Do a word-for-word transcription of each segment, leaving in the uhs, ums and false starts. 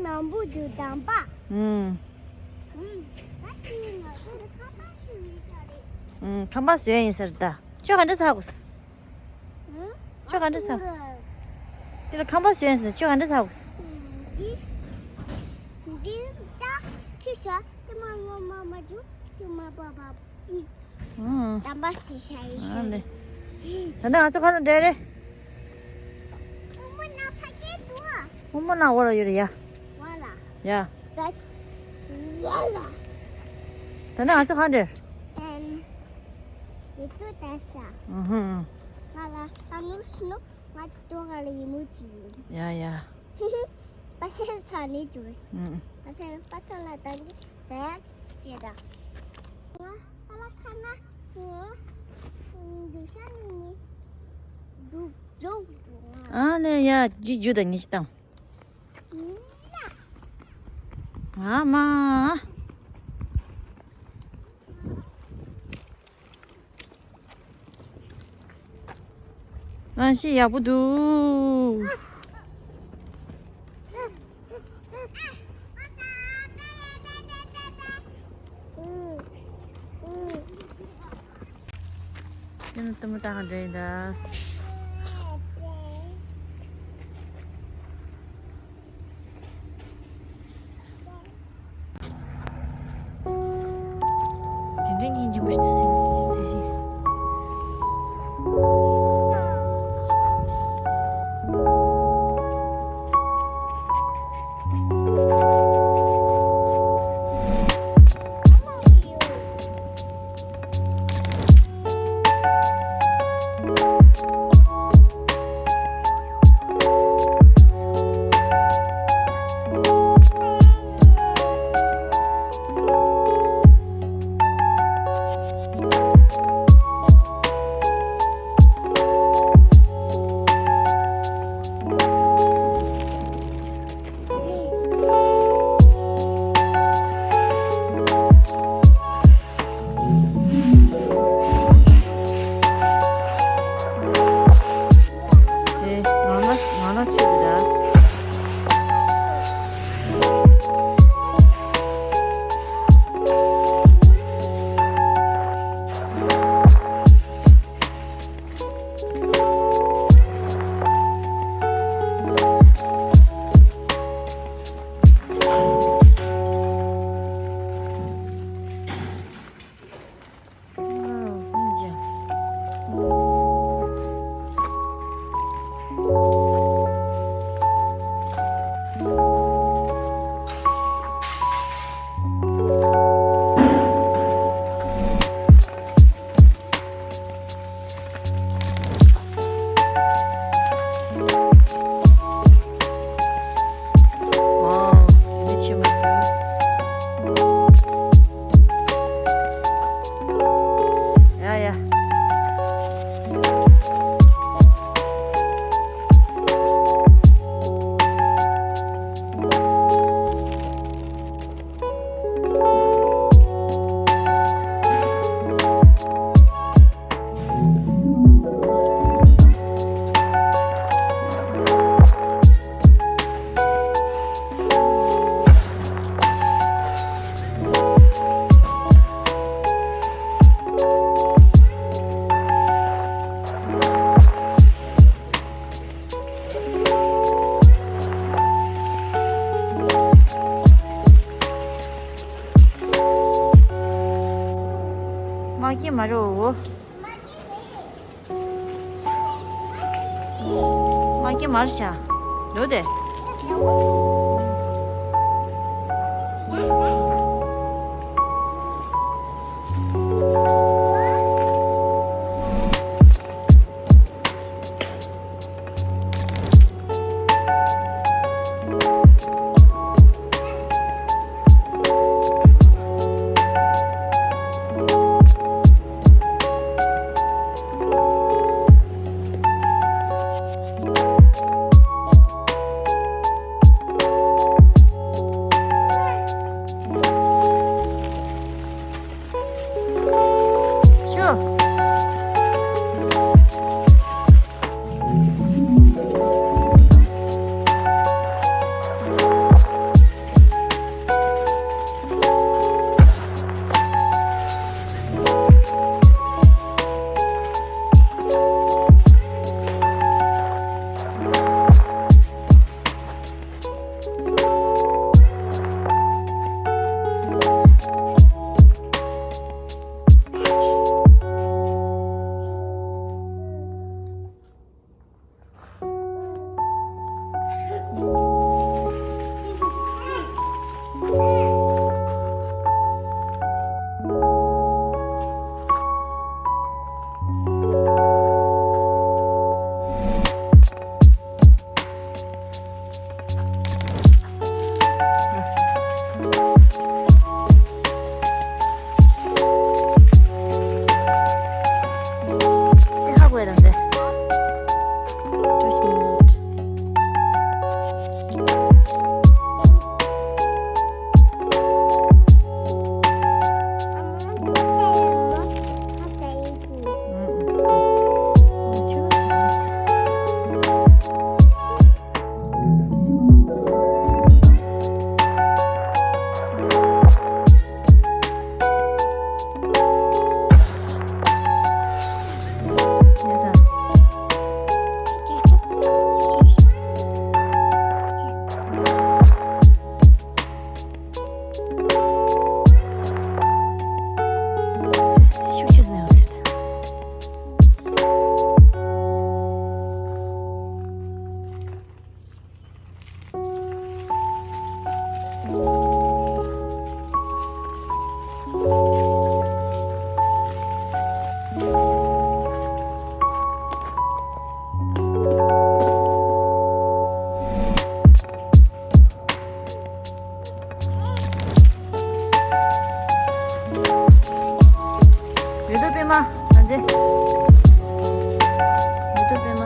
ནམ་བུ་དུ་དམ་པ། ཨུམ། ཨུམ། ད་ཅི་ང་ཚོ་ཁ་པར་ཞུ་ཡིན་ས་རེད། ཨུམ། ཁ་པར་བཟོས་ཡིན་ས་རེད་ད། ཁྱོད་ག་འདྲ་ཟ་དགོས། ཨུམ། ཁྱོད་ག་འདྲ་ཟ། དེ་ལ་ཁ་པར་བཟོས་ཡིན་ས་རེད། ཁྱོད་ག་འདྲ་ཟ་དགོས། ཨུམ། འདི། འདི་ཅག་ཁྱི་ཤ་དེ་མ་མ་མ་མ་ཇུ་དེ་མ་པ་པ་ཨི། ཨང་། དམ་པ་ཞིག་བྱ་ཡི་ཨ་ལེ། ད་ནི་ང་ཚོ་ག་ལ་འགྲོ་རེད། ཨུ་མོ་ན་ཕ་སྐད་འདུག་ཨ། ཨུ་མོ་ན་འོ་ལ་ཡོད་རེད་ཡ། འོ་ལ། ཡ། ད། འོ་ལ། ད་ནི་ང་ཚོ་ག་འགྲོ། ཨན། མི་ཏུ་ད་ཤ། ཨུ་ཧུ། ང་ལ་ས་ནུ་ཤི་ནུ་ང་ཏོ་ག་ལ་ཡི་མུ་ཅི་ཡིན། ཡ་ཡ། པ་སེ་ས་ནི་ཅུས། ཨུ། པ་སེ་པ་སེ་ལ་ད་ནི་ཟ་ཡ་ཅེ་ད། ང་ཨ་ལ་ཁ་ན་ང་འདི་ཤ་ནི་ནི་འདུག་འཇོག་འདུག་ང་། ཨ་ནེ་ཡ་ཇི་ཇུ་ད་ཉི་ཤི་དང་། ཨ་མ། གནམ་གཤིས་ཡག་པོ་འདུག་ཡང་ན་གཏུམ་མོ་བཏང་ག་འགྲོ་ཡིན་ད། དེ་འདྲའི་སྙིང་རྗེ་མོ་ཞིག་ཏུ་སེམས་ཀྱི་མཛེས་ཤིང་། མ་སྐྱེས་མ་རེད་འོ། མ་སྐྱེས་མ་རེད་ཤག་ལོ་དེ། དེ་ཧ་གོ་ཡ་དང་དེ། Just a minute. ཡོད་དོ་པད་མ། ད་འཛེ། ཡོད་དོ་པད་མ།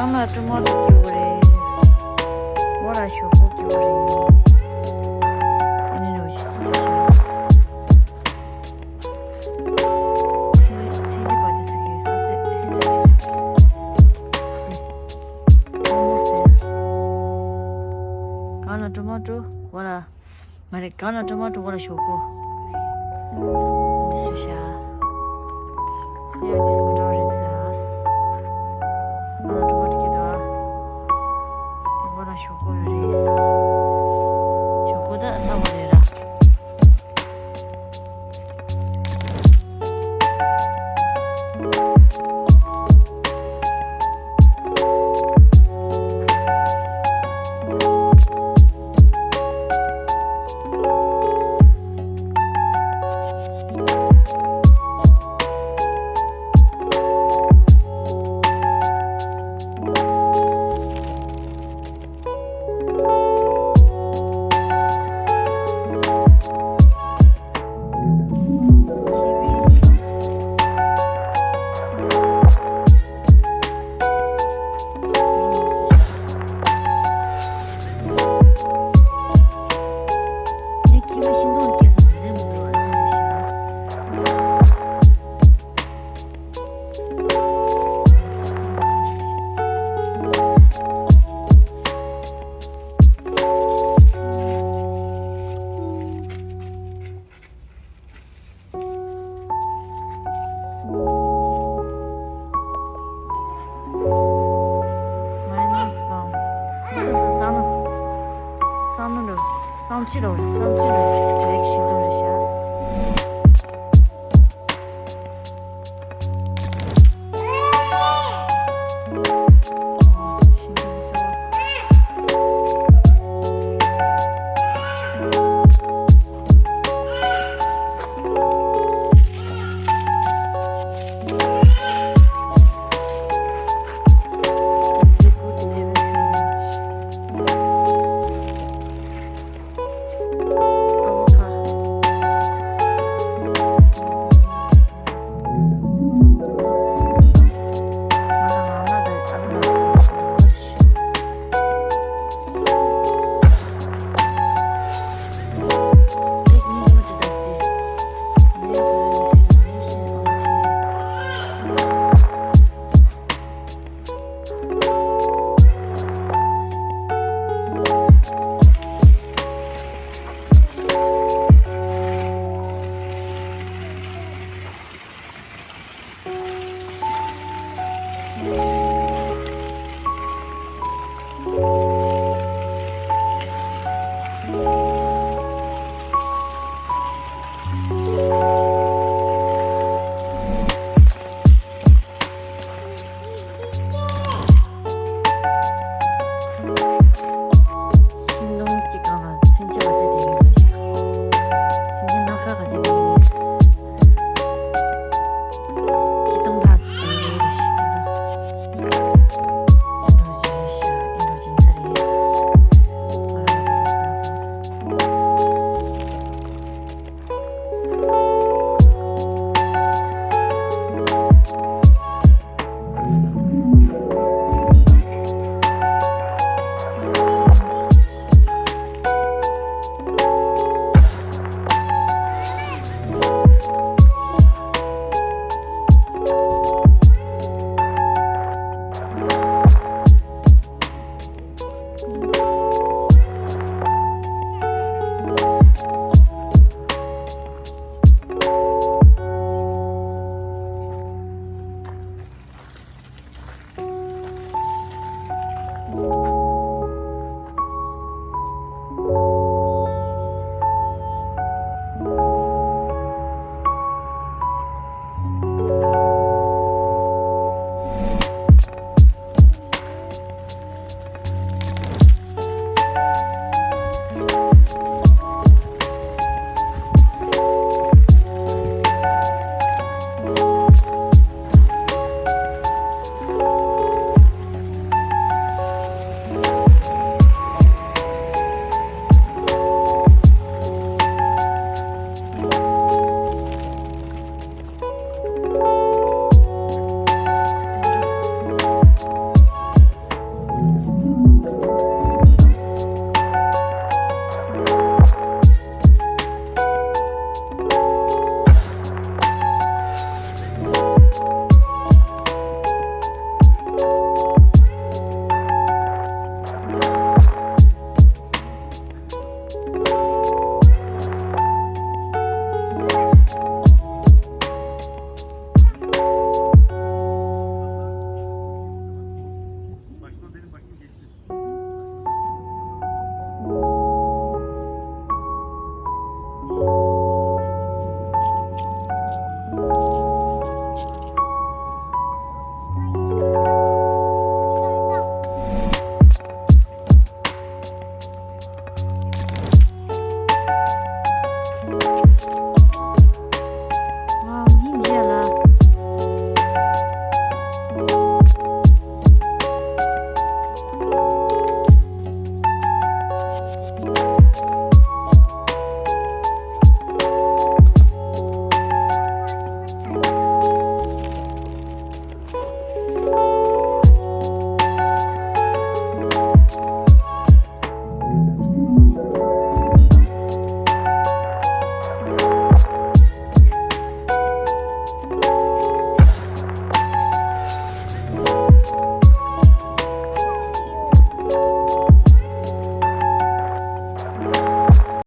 རང་ལ་ཀྲུ་མོ་དེ་སྐྱེ་བོ་རེད། འོ་ལ་ཞོག་པོ་སྐྱེ་བོ་རེད། ཨ་ནི་རོ་ཞིག་ཚེ་ཚེ་རིག་པ་དེ་ཚོ་གིས་ས་དེ་ཚེ་རིག་ ཊོ་མ་ཊོ་འོ་ལ། མ་རེད། གང་ལ་ཊོ་མ་ཊོ་འོ་ལ་ཞོག་ཁོག་འདི་སུ་ཤ། ཡ་འདི་སུ་འདྲ་རེད་ད། གང་ལ་ཊོ་མ་ཊོ་སྐྱེས་འདུག་ཨ། འོ་ལ་ཞོག་ཁོག་ཡོད་རེད། ཞོག་ཁོག་ད་ས་འོ་རེད་ར། མའི་ནས་བང་། ཨ་ཙི་ཙི་བསམ་བསམ་བློ་བསམ་ཅི་རོ་བསམ་ཅི་རོ་དྲེག་ཤིང་དུ་རེ་ཤ།